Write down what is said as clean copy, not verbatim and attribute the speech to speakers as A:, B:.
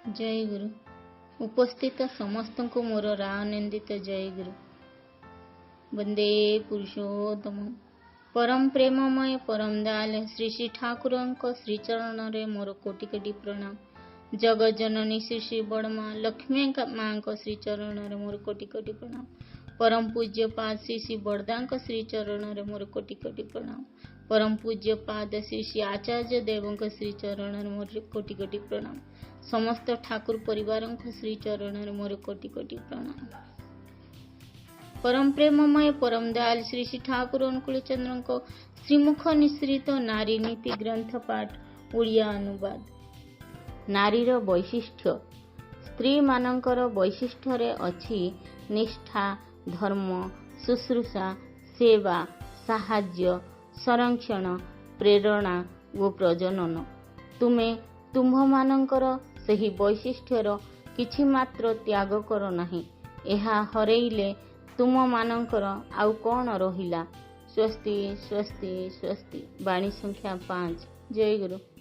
A: ଜୟ ଗୁରୁ। ଉପସ୍ଥିତ ସମସ୍ତଙ୍କୁ ମୋର ରାନନ୍ଦିତ ଜୟ ଗୁରୁ। ବନ୍ଦେ ପୁରୁଷୋତ୍ତମ। ପରମ ପ୍ରେମମୟ ପରମ ଦୟାଲ ଶ୍ରୀ ଶ୍ରୀ ଠାକୁରଙ୍କ ଶ୍ରୀଚରଣରେ ମୋର କୋଟି କୋଟି ପ୍ରଣାମ। ଜଗତ ଜନନୀ ଶ୍ରୀ ଶ୍ରୀ ବଡ଼ମା ଲକ୍ଷ୍ମୀ ମାଙ୍କ ଶ୍ରୀଚରଣରେ ମୋର କୋଟି କୋଟି ପ୍ରଣାମ। ପରମ ପୂଜ୍ୟ ପାଦ ଶ୍ରୀ ଶ୍ରୀ ବଡ଼ଦାଙ୍କ ଶ୍ରୀଚରଣରେ ମୋର କୋଟି କୋଟି ପ୍ରଣାମ। ପରମ ପୂଜ୍ୟ ପାଦ ଶ୍ରୀ ଶ୍ରୀ ଆଚାର୍ଯ୍ୟ ଦେବଙ୍କ ଶ୍ରୀଚରଣରେ ମୋର କୋଟି କୋଟି ପ୍ରଣାମ। ସମସ୍ତ ଠାକୁର ପରିବାରଙ୍କ ଶ୍ରୀଚରଣରେ ମୋର କୋଟି କୋଟି ପ୍ରଣାମ। ପରମ ପ୍ରେମମୟ ପରମ ଦୟାଲ ଶ୍ରୀ ଶ୍ରୀ ଠାକୁର ଅନୁକୂଳ ଚନ୍ଦ୍ରଙ୍କ ଶ୍ରୀମୁଖ ନିଃସୃତ ନାରୀ ନୀତି ଗ୍ରନ୍ଥ ପାଠ ଓଡ଼ିଆ ଅନୁବାଦ। ନାରୀର ବୈଶିଷ୍ଟ୍ୟ। ସ୍ତ୍ରୀମାନଙ୍କର ବୈଶିଷ୍ଟ୍ୟରେ ଅଛି ନିଷ୍ଠା, ଧର୍ମ, ଶୁଶ୍ରୂଷା, ସେବା, ସାହାଯ୍ୟ, ସଂରକ୍ଷଣ, ପ୍ରେରଣା ଓ ପ୍ରଜନନ। ତୁମେ ତୁମ୍ଭମାନଙ୍କର ସେହି ବୈଶିଷ୍ଟ୍ୟର କିଛି ମାତ୍ର ତ୍ୟାଗ କର ନାହିଁ। ଏହା ହରେଇଲେ ତୁମମାନଙ୍କର ଆଉ କ'ଣ ରହିଲା? ସ୍ୱସ୍ତି, ସ୍ୱସ୍ତି, ସ୍ୱସ୍ତି। ବାଣୀ ସଂଖ୍ୟା 5। ଜୟ ଗୁରୁ।